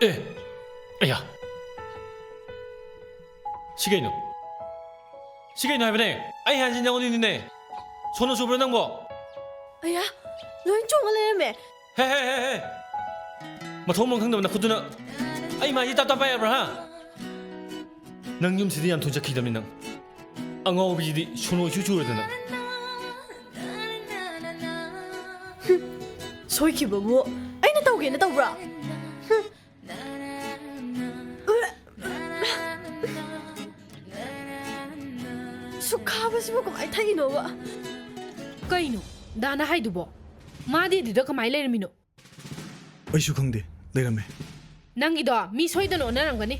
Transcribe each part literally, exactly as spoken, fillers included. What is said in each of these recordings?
ꯑꯦ, ꯑꯌꯥ꯫ ꯁꯤ ꯀꯩꯅꯣ? ꯁꯤ ꯀꯩꯅꯣ ꯍꯥꯏꯕꯅꯦ? ꯑꯩ ꯍꯥꯏꯁꯤ ꯅꯉꯣꯟꯗꯅꯤꯅꯦ꯫ ꯁꯣꯅꯣ ꯆꯨꯕ꯭ꯔꯥ ꯅꯪꯕꯣ? ꯑꯌꯥ, ꯂꯣꯏ ꯆꯣꯡꯉ ꯂꯩꯔꯝꯃꯦ꯫ ꯍꯦ, ꯍꯦ, ꯍꯦ, ꯍꯦ꯫ ꯃꯊꯣꯡ ꯃꯔꯝ ꯈꯪꯗꯕ ꯅꯈꯨꯠꯇꯨꯅ ꯑꯩ ꯃꯥꯏꯁꯤ ꯇꯥꯞ ꯇꯥꯞ ꯄꯥꯏ ꯌꯥꯕ꯭ꯔꯥ, ꯍꯥ? ꯅꯪ ꯌꯨꯝꯁꯤꯗ ꯌꯥꯝ ꯊꯨꯅ ꯆꯠꯈꯤꯗꯕꯅꯤ ꯅꯪ꯫ ꯑꯉꯥꯎꯕꯤꯁꯤꯗꯤ ꯁꯣꯅꯣ ꯏꯆꯨ ꯆꯨꯔꯗꯅ꯫ ꯁꯣꯏꯈꯤꯕꯕꯨ ꯑꯩꯅ ꯇꯧꯒꯦꯅ ꯇꯧꯕ꯭ꯔꯥ? ꯁꯨꯛ ꯈꯥꯕꯁꯤꯕꯨ ꯀꯃꯥꯏ ꯊꯛꯏꯅꯣꯕ? ꯀꯩꯅꯣ ꯗꯥꯅ ꯍꯥꯏꯗꯨꯕꯣ? ꯃꯥꯗꯤ ꯑꯗꯨꯗ ꯀꯃꯥꯏ ꯂꯩꯔꯝꯃꯤꯅꯣ? ꯑꯩꯁꯨ ꯈꯪꯗꯦ, ꯂꯩꯔꯝꯃꯦ꯫ ꯅꯪꯒꯤꯗꯣ ꯃꯤ ꯁꯣꯏꯗꯅ ꯑꯣꯟꯅꯔꯝꯒꯅꯤ꯫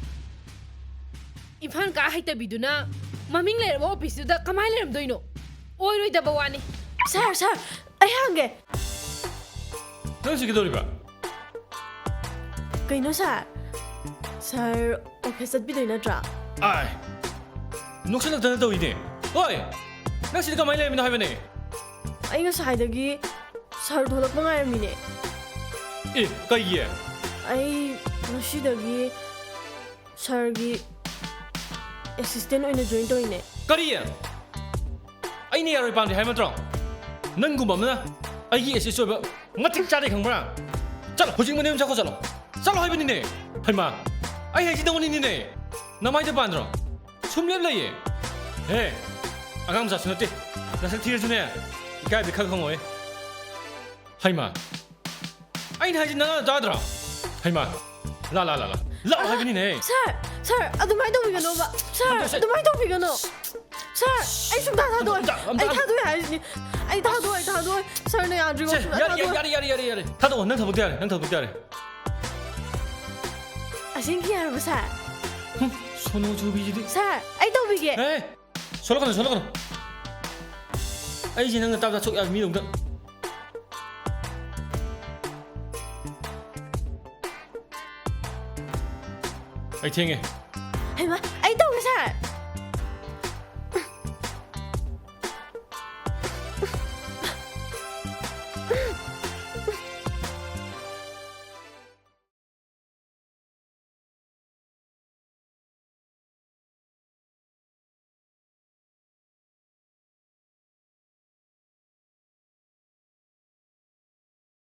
ꯏꯝꯐꯥꯜ ꯀꯥ ꯍꯩꯇꯕꯤꯗꯨꯅ ꯃꯃꯤꯡ ꯂꯩꯔꯕ ꯑꯣꯐꯤꯁꯇꯨꯗ ꯀꯃꯥꯏ ꯂꯩꯔꯝꯗꯣꯏꯅꯣ? ꯑꯣꯏꯔꯣꯏꯗꯕ ꯋꯥꯅꯤ꯫ ꯁꯥꯔ, ꯁꯥꯔ, ꯑꯩ ꯍꯪꯒꯦ꯫ ꯅꯪ ꯁꯤ ꯀꯩꯗꯧꯔꯤꯕ? ꯀꯩꯅꯣ ꯁꯥꯔ? ꯁꯥꯔ ꯑꯣꯐꯤꯁ ꯆꯠꯄꯤꯗꯣꯏ ꯅꯠꯇ꯭ꯔꯥ? ꯑꯥꯏ, ꯅꯣꯛꯁꯜꯂꯛꯇꯅ ꯇꯧꯏꯅꯦ꯫ ꯍꯣꯏ, ꯅꯪ ꯁꯤꯗ ꯀꯃꯥꯏꯅ ꯂꯩꯔꯝꯃꯤꯅꯣ ꯍꯥꯏꯕꯅꯦ? ꯑꯩ ꯉꯁꯥꯏꯗꯒꯤ ꯁꯥꯔ ꯊꯣꯛꯂꯛꯄ ꯉꯥꯏꯔꯝꯃꯤꯅꯦ꯫ ꯑꯦ, ꯀꯩꯒꯤ? ꯑꯩ ꯉꯁꯤꯗꯒꯤ ꯁꯥꯔꯒꯤ ꯑꯦꯁꯤꯁꯇꯦꯟ ꯑꯣꯏꯅ ꯖꯣꯏꯟ ꯇꯧꯔꯤꯅꯦ꯫ ꯀꯔꯤ? ꯑꯩꯅ ꯌꯥꯔꯣꯏ ꯄꯥꯝꯗꯦ ꯍꯥꯏꯕ ꯅꯠꯇ꯭ꯔꯣ? ꯅꯪꯒꯨꯝꯕ ꯑꯃꯅ ꯑꯩꯒꯤ ꯑꯦꯁꯤꯁ ꯑꯣꯏꯕ ꯃꯇꯤꯛ ꯆꯥꯗꯦ ꯈꯪꯕ꯭ꯔꯥ? ꯆꯠꯂꯣ, ꯍꯧꯖꯤꯛꯃꯛ ꯅꯌꯨꯝ ꯆꯠꯈꯣ, ꯆꯠꯂꯣ꯫ ꯆꯠꯂꯣ ꯍꯥꯏꯕꯅꯤꯅꯦ꯫ ꯍꯩꯃꯥ, ꯑꯩ ꯍꯥꯏꯁꯤ ꯅꯪꯉꯣꯟꯗꯅꯤꯅꯦ꯫ ꯅꯃꯥꯏꯗ ꯄꯥꯟꯗ꯭ꯔꯣ? ꯁꯨꯝ ꯂꯦꯞ ꯂꯩꯌꯦ꯫ ꯍꯦ, ꯑꯉꯥꯡ ꯃꯆꯥꯁꯨ ꯅꯠꯇꯦ꯫ ꯅꯁꯛ ꯊꯤꯔꯁꯨꯅꯦ, ꯏꯀꯥꯏꯕꯗꯤ ꯈꯔ ꯈꯪꯉꯣꯍꯦ꯫ ꯍꯩꯃꯥ, ꯑꯩꯅ ꯍꯥꯏꯁꯤ ꯅꯪ ꯇꯥꯗ꯭ꯔꯣ? ꯍꯩꯃꯥ, ꯂꯥ, ꯂꯥ, ꯂꯥ, ꯂꯥ꯫ ꯂꯥꯛꯑꯣ ꯍꯥꯏꯕꯅꯤꯅꯦ꯫ ꯁꯥꯔ, ꯁꯥꯔ, ꯑꯗꯨꯃꯥꯏꯅ ꯇꯧꯕꯤꯒꯅꯣꯕ꯫ ꯁꯥꯔ, ꯍꯟꯗꯣꯛꯁꯦ꯫ ꯑꯗꯨꯃꯥꯏꯅ ꯇꯧꯕꯤꯒꯅꯣ꯫ ꯁꯥꯔ, ꯑꯩ ꯁꯨꯡꯊꯥ ꯊꯥꯗꯣꯛꯑꯣꯏ꯫ ꯑꯝꯇ, ꯑꯝꯇ, ꯑꯩ ꯑꯝꯇ꯫ ꯊꯥꯗꯣꯛꯑꯣꯏ ꯍꯥꯏꯁꯤꯅꯤ꯫ ꯑꯩ ꯊꯥꯗꯣꯛꯑꯣꯏ, ꯊꯥꯗꯣꯛꯑꯣꯏ꯫ ꯁꯥꯔꯅ ꯌꯥꯗ꯭ꯔꯤꯕ ꯁꯦ, ꯌꯥꯔꯦ, ꯊꯥꯗꯣꯛꯑꯣꯏ꯫ ꯌꯥꯔꯦ, ꯌꯥꯔꯦ, ꯌꯥꯔꯦ, ꯌꯥꯔꯦ꯫ ꯊꯥꯗꯣꯛꯑꯣ, ꯅꯪ ꯊꯕꯛꯇꯤ ꯌꯥꯔꯦ, ꯅꯪ ꯊꯕꯛꯇꯤ ꯌꯥꯔꯦ꯫ ꯑꯁꯦꯡꯀꯤ ꯌꯥꯔꯕꯣ, ꯁꯥꯔ? ꯍꯨꯝ, ꯁꯣꯅꯣ ꯆꯨꯕꯤꯁꯤꯗꯤ꯫ ꯁꯥꯔ, ꯑꯩ ꯇꯧꯕꯤꯒꯦ꯫ ꯑꯦ, ꯁꯣꯂꯛꯀꯅꯨ, ꯁꯣꯂꯛꯀꯅꯨ꯫ ꯑꯩꯁꯦ ꯅꯪꯅ ꯇꯥꯞ ꯇꯥꯞ ꯁꯣꯛ ꯌꯥꯕ ꯃꯤꯗꯧꯅ꯫ ꯑꯩ ꯊꯦꯡꯉꯦ꯫ ꯍꯩꯃꯥ,